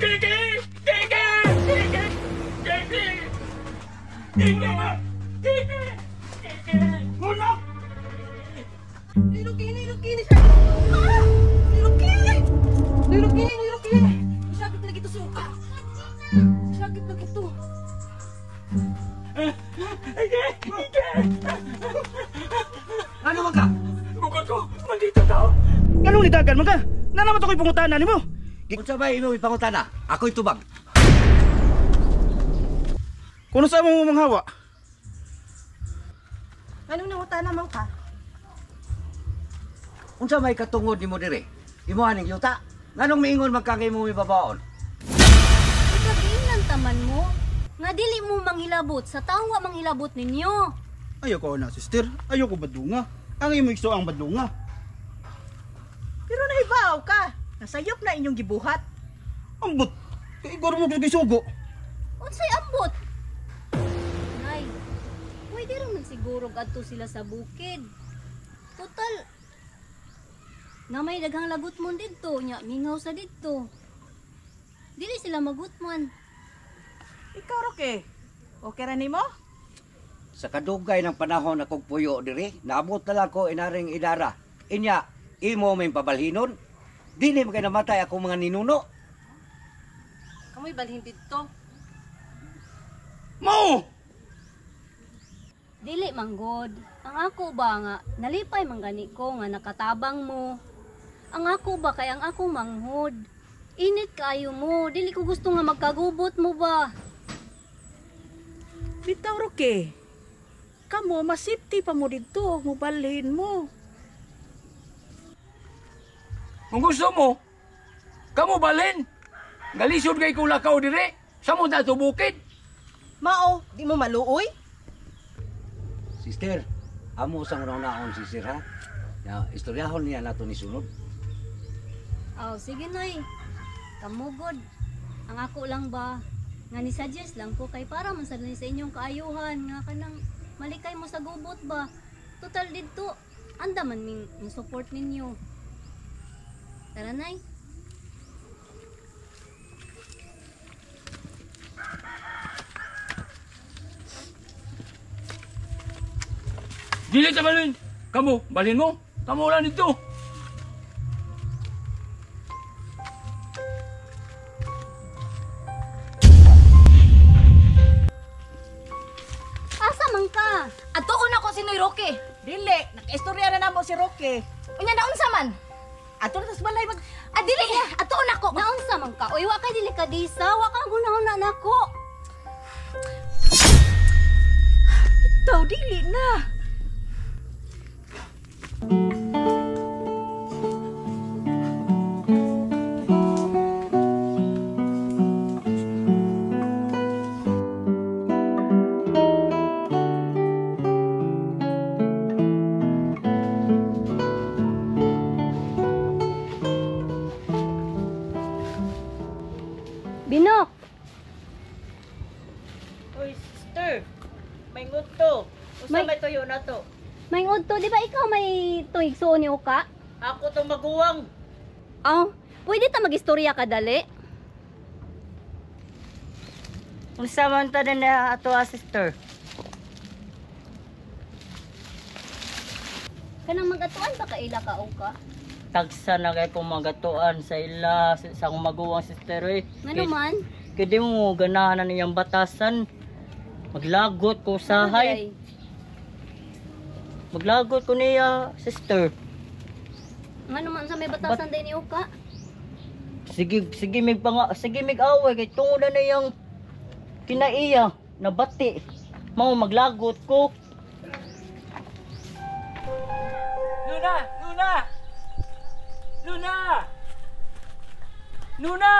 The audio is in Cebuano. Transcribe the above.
Kiki! Kiki! Kiki! Kiki! Kiki! Kiki! Kiki! Hulak! Niluki, niluki ni siya. Ah! Niluki! Niluki, niluki! Sakit lagi to suka. Sakit lagi to. Kiki! Kiki! Ano man ka? Bukod ko, mandito tao. Nganong nidagan man ka? Nanaman ako'y pangutana nimo. Unsa ba imong ipangutana? Ako'y tubag. Kuno sa mo manghawa? Anong nangutana man ka? Unsa may katungod nimo dire? Imo aning yuta? Nganong miingon man ka nga imong ibabaon? Ikagiinan taman mo nga dili mo manghilabot sa taong wa manghilabot ninyo. Ayoko na, sister. Ayoko badlunga. Ang imo igso ang badlunga. Pero nahibaw ka. Nasayop na inyong gibuhat. Ambot. Kay igor mo kay sugo. Unsay ambot? Nay, pwede ra man siguro adto sila sa bukid. Total, na may daghang lagutmon didto, nya mingaw sa didto. Dili sila magutman. Ikaw, Roque. Okay ra nimo? Sa kadugay ng panahon akong puyo diri, naabot na lang ko inaring idara. Inya, imo may pabalhinon. Dili man kay namatay akong mga ninuno. Kamoy balhin didto. Mao! Dili manggod. Ang ako ba nga nalipay man gani ko nga nakatabang mo. Ang ako ba kay ang akong manghod. Init kaayo mo, dili ko gusto nga magkagubot mo ba. Bitaw, Roque. Kamo, masipti pa mo didto. Mubalhin mo. Kung gusto mo, kamo balhin. Galisod kay kong lakaw dire. Sa mo na bukid. Mao, di mo maluoy? Sister, amo sang naon sister ha. Ya, istoryahon niya nato ni sunod. Aw, sige nay. Kamugod. Ang ako lang ba nga ni suggest lang ko kay para man sad ni sa inyong kaayuhan nga kanang malikay mo sa gubot ba. Total didto anda man ming support ninyo. Tara nay. Dili ta balhin. Kamo, balhin mo. Kamo lang dito. Asa man ka? Atuon ako si Noy Roque. Dili, nakaistorya na namo si Roque. Unya naunsa man? Ato na tas balay mag... Ah, dili, atuon ako. Naunsa man ka? Oy, wa kay dili ka disa, wa ka gunahon na nako. Bitaw, dili na. Binok. Uy, sister. May nguto. Usa may tuyo na to. May ngodto, di ba ikaw may tuig suon ni Uka? Ako tong maguwang. Aw, pwede ta magistorya ka dali? Unsa man ta na ato, sister? Kanang magatuan ba ka ila ka Uka? Tagsa na kay kong magatuan sa ila sa akong maguwang, sister oy. Ngano man? Kay di mo ganahan na niyang batasan. Maglagot ko sahay. Maglagot ko niya, sister. Ngano man sa may batasan din ni Uka? Sige, sige mig panga, sige mig away kay tungod na niyang kinaiya nabati. Mao maglagot ko. Luna! Luna! Luna! Luna!